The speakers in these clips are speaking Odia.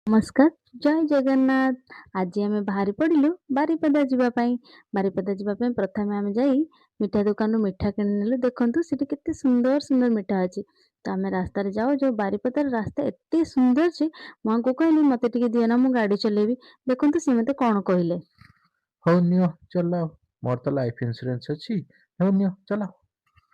ନମସ୍କାର, ଜୟ ଜଗନ୍ନାଥ। ଆଜି ଆମେ ବାହାରି ପଡ଼ିଲୁ ବାରିପଦା ଯିବା ପାଇଁ। ବାରିପଦା ଯିବା ପାଇଁ ପ୍ରଥମେ ଆମେ ଯାଇ ମିଠା ଦୋକାନରୁ ମିଠା କିଣିନେଲୁ। ଦେଖନ୍ତୁ, ସେଠି କେତେ ସୁନ୍ଦର ସୁନ୍ଦର ମିଠା ଅଛି। ତ ଆମେ ରାସ୍ତାରେ ଯାଉ ଯାଉ ବାରିପଦାର ରାସ୍ତା ଏତେ ସୁନ୍ଦର ଯେ ମୁଁ ଆଙ୍କୁ କହିଲି, ମୋତେ ଟିକେ ଦିଅ ନା, ମୁଁ ଗାଡ଼ି ଚଲେଇବି। ଦେଖନ୍ତୁ, ସେ ମୋତେ କ'ଣ କହିଲେ। ହଉ ନିଅ, ଚଲାଅ। ମୋର ତ ଲାଇଫ୍ ଇନ୍ସୁରାନ୍ସ ଅଛି। ହଉ ନିଅ, ଚଲାଅ।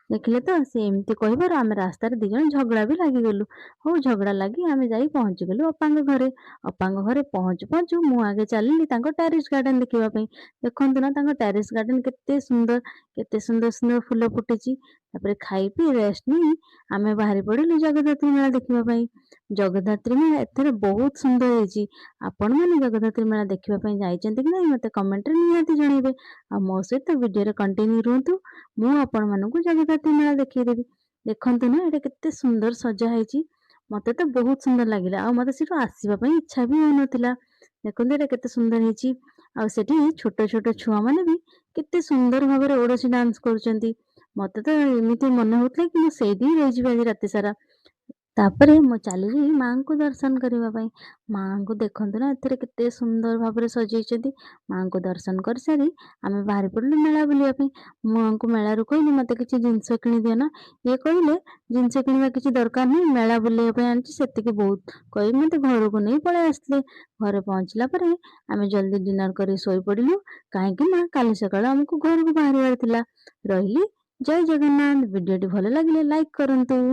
ଦେଖିଲେ ତ, ସେ ଏମିତି କହିବାରୁ ଆମେ ରାସ୍ତାରେ 2 ଜଣ ଝଗଡ଼ା ବି ଲାଗିଗଲୁ। ହଉ, ଝଗଡ଼ା ଲାଗି ଆମେ ଯାଇ ପହଞ୍ଚିଗଲୁ ଅପାଙ୍କ ଘରେ। ଅପାଙ୍କ ଘରେ ପହଞ୍ଚୁ ପହଞ୍ଚୁ ମୁଁ ଆଗେ ଚାଲିଲି ତାଙ୍କ ଟାରିସ୍ ଗାର୍ଡେନ ଦେଖିବା ପାଇଁ। ଦେଖନ୍ତୁ ନା, ତାଙ୍କ ଟାରିସ୍ ଗାର୍ଡେନ କେତେ ସୁନ୍ଦର, କେତେ ସୁନ୍ଦର ସୁନ୍ଦର ଫୁଲ ଫୁଟିଛି। ତାପରେ ଖାଇ ପିଇ ରେଷ୍ଟ ନେଇ ଆମେ ବାହାରି ପଡ଼ିଲୁ ଜଗଦ୍ଧାତ୍ରୀ ମେଳା ଦେଖିବା ପାଇଁ। ଜଗଦ୍ଧାତ୍ରୀ ମେଳା ଏଥର ବହୁତ ସୁନ୍ଦର ହେଇଛି। ଆପଣମାନେ ଜଗଦ୍ଧାତ୍ରୀ ମେଳା ଦେଖିବା ପାଇଁ ଯାଇଛନ୍ତି କି ନାହିଁ, ମୋତେ କମେଣ୍ଟରେ ନିହାତି ଜଣାଇବେ। ଆଉ ମୋ ସହିତ ଭିଡ଼ିଓରେ କଣ୍ଟିନ୍ୟୁ ରୁହନ୍ତୁ, ମୁଁ ଆପଣମାନଙ୍କୁ ଜଗଦ୍ଧାତ୍ରୀ ମେଳା ଦେଖେଇଦେବି। ଦେଖନ୍ତୁ ନା, ଏଇଟା କେତେ ସୁନ୍ଦର ସଜା ହେଇଛି। ମୋତେ ତ ବହୁତ ସୁନ୍ଦର ଲାଗିଲା ଆଉ ମୋତେ ସେଠୁ ଆସିବା ପାଇଁ ଇଚ୍ଛା ବି ହେଉନଥିଲା। ଦେଖନ୍ତୁ, ଏଇଟା କେତେ ସୁନ୍ଦର ହେଇଛି। ଆଉ ସେଠି ଛୋଟ ଛୋଟ ଛୁଆମାନେ ବି କେତେ ସୁନ୍ଦର ଭାବରେ ଓଡ଼ିଶୀ ଡାନ୍ସ କରୁଛନ୍ତି। ମୋତେ ତ ଏମିତି ମନେ ହେଉଥିଲା କି ମୁଁ ସେଇଠି ହିଁ ରହିଯିବି ଆଜି ରାତି ସାରା। ତାପରେ ମୁଁ ଚାଲିଲି ମାଆଙ୍କୁ ଦର୍ଶନ କରିବା ପାଇଁ। ମାଆଙ୍କୁ ଦେଖନ୍ତୁ ନା, ଏଥିରେ କେତେ ସୁନ୍ଦର ଭାବରେ ସଜେଇଛନ୍ତି। ମାଆଙ୍କୁ ଦର୍ଶନ କରିସାରି ଆମେ ବାହାରି ପଡ଼ିଲୁ ମେଳା ବୁଲିବା ପାଇଁ। ମୁଁ ଆଙ୍କୁ ମେଳାରୁ କହିଲି, ମୋତେ କିଛି ଜିନିଷ କିଣିଦିଅ ନା। ଇଏ କହିଲେ, ଜିନିଷ କିଣିବା କିଛି ଦରକାର ନାହିଁ, ମେଳା ବୁଲିବା ପାଇଁ ଆଣିଛି ସେତିକି ବହୁତ, କହି ମୋତେ ଘରକୁ ନେଇ ପଳେଇ ଆସିଲେ। ଘରେ ପହଞ୍ଚିଲା ପରେ ଆମେ ଜଲ୍ଦି ଡିନର କରି ଶୋଇପଡ଼ିଲୁ, କାହିଁକି ନା କାଲି ସକାଳୁ ଆମକୁ ଘରକୁ ବାହାରିବାର ଥିଲା। ରହିଲି, ଜୟ ଜଗନ୍ନାଥ। ଭିଡ଼ିଓଟି ଭଲ ଲାଗିଲେ ଲାଇକ୍ କରନ୍ତୁ।